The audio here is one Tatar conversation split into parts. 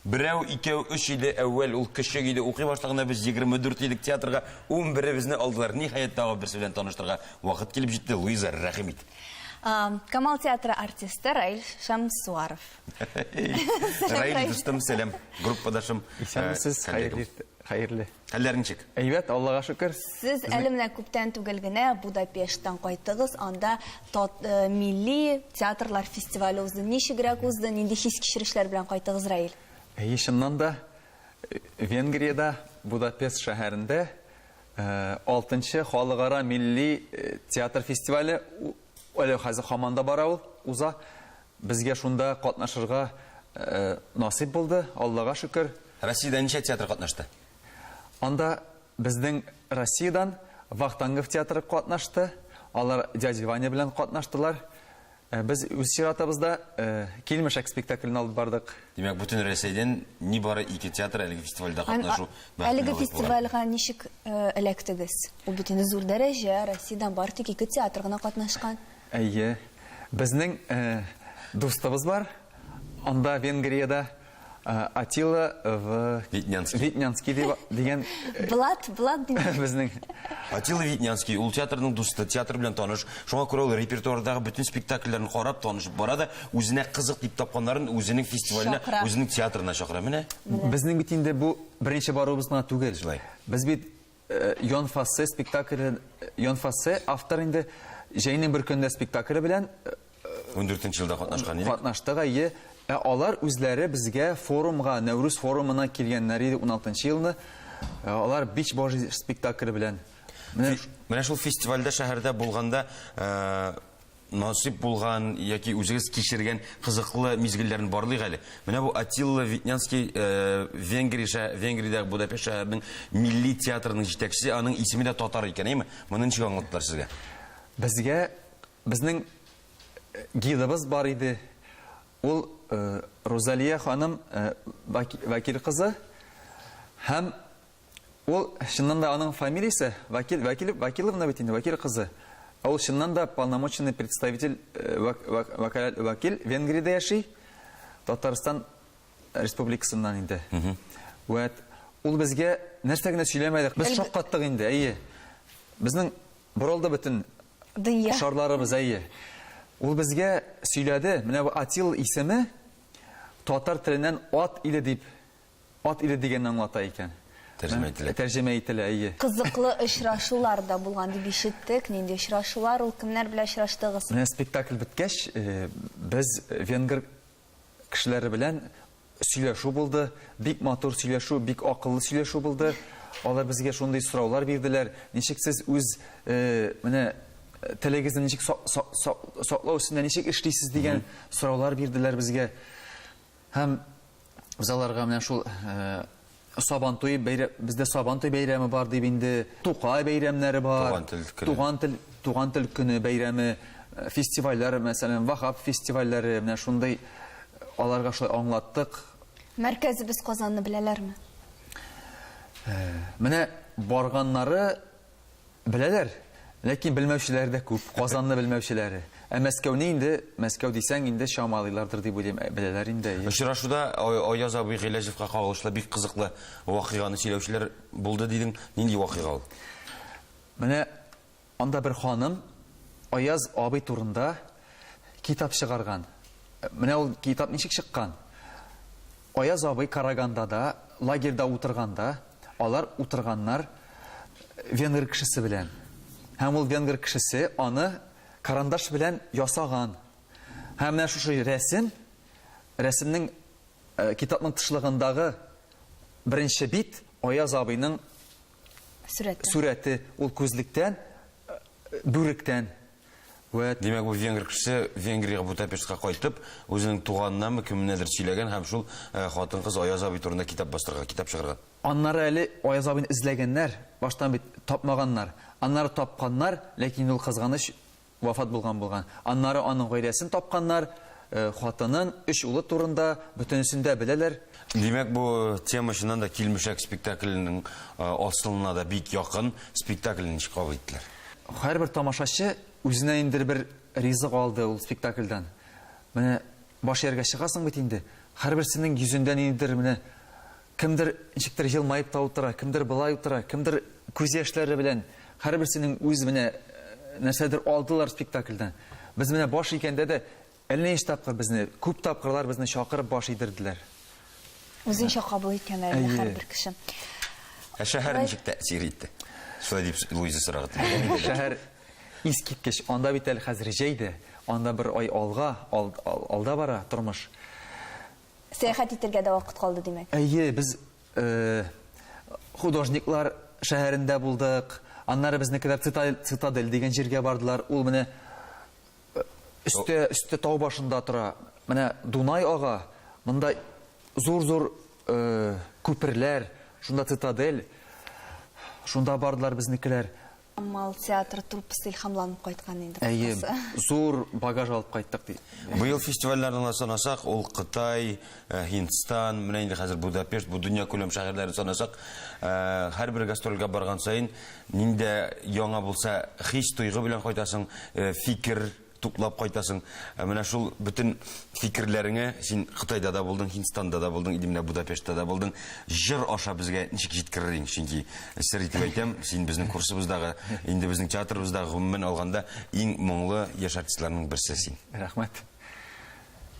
Берәү, икәү, өч иде әүвәл, ул көчек иде, укый башлаганда без 24 идек, театрга унберебезне алдылар. Ниһаять, тагы берсе белән таныштырырга вакыт килеп җитте. Луиза, рәхим ит. Камал театры артисты Раил Шәмсуаров. Раил, дустым, сәлам. Группадашым. Исәнмесез, хәерле. Хәерле. Хәлләр ничек? Әйбәт, Аллага шөкер. Сез әле менә күптән түгел генә Будапешттан кайттыгыз, анда тат, э, милли театрлар фестивале узды. Ничегрәк узды, нинди хис-кичерешләр белән кайттыгыз, Раил? Әйе, чыннан да, Венгриядә, Будапешт шәһәрендә Алтынчы халыкара милли театр фестивале әле хәзер һаман да бара ул, уза. Безгә шунда катнашырга насыйп булды, Аллага шөкер. Россиядән ничә театр катнашты? Анда безнең Россиядән Вахтангов театры катнашты. Алар Дядя Ваня белән катнаштылар. Без үз чиратыбызда Килмешәк спектаклен алып бардык. Димәк, бөтен Рәсәйдән нибары ике театр әлеге фестивальдә катнашу бәхетенә Әлеге фестивальгә ничек эләктегез? Ул бит инде зур дәрәҗә, Россиядән бары тик ике театр гына катнашкан. Әйе. Безнең дустыбыз бар, анда Венгриядә Атила в Витнянский. Витнянский дип дигән Блат, Блат димәк. Безнең Атила Витнянский ул театрның дусты, театр белән таныш. Шуңа күрә ул репертуардагы бөтен спектакльләрне карап, танышып бара да, үзенә кызык дип тапканнарын үзенең фестиваленә, Чакыра. үзенең театрына чакыра. Менә. Безнең бит инде бу беренче баруыбыз гына түгел. Шулай. Без бит Йон Фассе спектакле, Йон Фассе автор инде Җәйнең бер көндә спектакле белән 14 елда катнашкан идек. Катнаштык, әйе. Ә алар үзләре безгә форумга, Нәүрүз форумына килгәннәр иде 16 елны. Алар Бич Божий спектакле белән. Менә, Менә шул фестивальдә шәһәрдә булганда насыйп булган яки үзегез кичергән кызыклы мизгелләрне барлыйк әле. Менә бу Атилла Витнянский Венгрия, Венгриядәге Будапешт шәһәренең милли театрының җитәкчесе, аның исеме дә татар икән, әйеме? Моны ничек аңлаттылар сезгә? Безгә безнең гидыбыз бар иде. Ул Рузалия ханым Вәкил кызы һәм Ул, чыннан да, аның фамилиясе Вакил, Вакил, Вакиловна бит инде, Вакил кызы. Ә ул чыннан да полномоченный представитель, вәк, вәк, вәкаләт вәкил, Венгриядә яши, Татарстан Республикасыннан инде. Вәт, ул безгә нәрсә генә сөйләмәде. Без шаккаттык инде, әйе. Безнең борылды бөтен Дөнья. шарларыбыз, әйе. Ул безгә сөйләде, менә бу Атил исеме татар теленнән ат иле дип Ат иле дигәнне аңлата икән. Тәрҗемә ителә. Тәрҗемә ителә, әйе. Кызыклы очрашулар да булган дип ишеттек. Нинди очрашулар ул, кемнәр белән очраштыгыз? Менә спектакль беткәч, без венгр кешеләре белән сөйләшү булды. Бик матур сөйләшү, бик акыллы сөйләшү булды. Алар безгә шундый сораулар бирделәр. Ничек сез үз менә телегезне ничек саклау өстендә ничек эшлисез дигән сораулар бирделәр безгә. Һәм без аларга менә шул Сабантуй бәйрәм, бездә Сабантуй бәйрәме бар дип инде, Тукай бәйрәмнәре бар. Туган тел көне. Туган тел, туган тел көне бәйрәме, фестивальләр, мәсәлән, Вахаб фестивальләре, менә шундый аларга шулай аңлаттык. Мәркәзебез Казанны беләләрме? Менә барганнары Беләләр, ләкин белмәүчеләре дә күп, Казанны белмәүчеләре. Ә Мәскәүне инде, Мәскәү дисәң, инде чамалыйлардыр дип уйлыйм, беләләр инде, әйе. Очрашуда Аяз абый Гыйләҗевка кагылышлы бик кызыклы вакыйганы сөйләүчеләр булды дидең. Нинди вакыйга ул? Менә анда бер ханым Аяз абый турында китап чыгарган. Менә ул китап ничек чыккан? Аяз абый Карагандада лагерьда утырганда, алар утырганнар венгр кешесе белән. Һәм ул венгр кешесе аны карандаш белән ясаган. Һәм менә шушы рәсем, рәсемнең китапның тышлыгындагы беренче бит Аяз абыйның Сурәте. Сурәте, ул күзлектән, бүректән. Вәт. Димәк, бу венгр кешесе Венгриягә Будапештка кайтып, үзенең туганынамы, кемнәдер сөйләгән һәм шул хатын-кыз Аяз абый турында китап бастырган, китап чыгарган. Аннары әле Аяз абыйны эзләгәннәр, баштан бит тапмаганнар. Аннары тапканнар, ләкин ул кызганыч вафат булган булган. Аннары аның гаиләсен тапканнар, хатынын, өч улы турында, бөтенесен дә беләләр. Димәк, бу тема чыннан да Килмешәк спектакленең асылына да бик якын. Спектакльне ничек кабул иттеләр? Һәрбер тамашачы үзенә инде бер ризык алды ул спектакльдән. Менә баш ияргә чыгасың бит инде. Һәрберсенең йөзендә ниндидер менә кемдер ничектер елмаеп та утыра, кемдер болай утыра, кемдер күз яшьләре белән. Һәрберсенең үз менә нәрсәдер алдылар спектакльдән. Без менә баш игәндә дә әллә ничә тапкыр безне, күп тапкырлар безне чакырып баш идерделәр. Үзенчә кабул иткәннәр инде һәрбер кеше. Ә шәһәр ничек тәэсир итте? Шулай дип Луиза сорагы. Шәһәр искиткеч. Анда бит әле хәзер җәй дә, анда бер ай алга, алда бара тормыш. Сәяхәт итәргә дә вакыт калды, димәк. Әйе, без художниклар шәһәрендә булдык. Аннары безнекеләр Цитадель дигән җиргә бардылар. Ул менә өстә, өстә тау башында тора. Менә Дунай ага, монда зур-зур күперләр, шунда Цитадель. Шунда бардылар безнекеләр. Камал театры труппасы илһамланып кайткан инде, Әйе, кыскасы. зур багаж алып кайттык, ди. Быел фестивальләрне генә санасак, ул Кытай, Һиндстан, менә инде хәзер Будапешт, бу дөньякүләм шәһәрләрен санасак, һәрбер гастрольгә барган саен нинди яңа булса хис-тойгы белән кайтасың, фикер туплап кайтасың. Ә менә шул бөтен фикерләреңә син Кытайда да булдың, Һиндстанда да булдың, инде менә Будапештта да булдың. Җыр аша безгә ничек җиткерер идең? Чөнки сер итеп әйтәм, син безнең курсыбыздагы, инде безнең театрыбыздагы гомумән алганда иң моңлы яшь артистларның берсе син. Рәхмәт.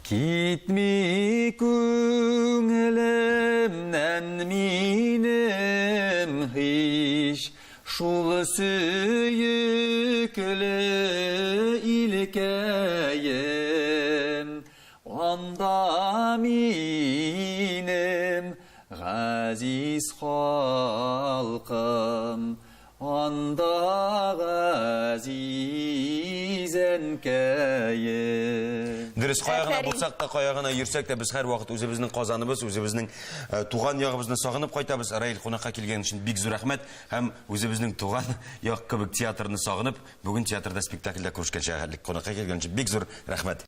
Китми күңелемнән минем һич шул сөекле илкәем. Анда минем газиз халкым, Анда газиз әнкәем. Дөрес, кая гына Афәрин. булсак та, кая гына йөрсәк тә, без һәрвакыт үзебезнең Казаныбыз, үзебезнең э, туган ягыбызны сагынып кайтабыз. Раил, кунакка килгән өчен бик зур рәхмәт. Һәм үзебезнең туган як кебек театрны сагынып, бүген театрда спектакльдә күрешкәнчә, кунакка килгән өчен бик зур рәхмәт.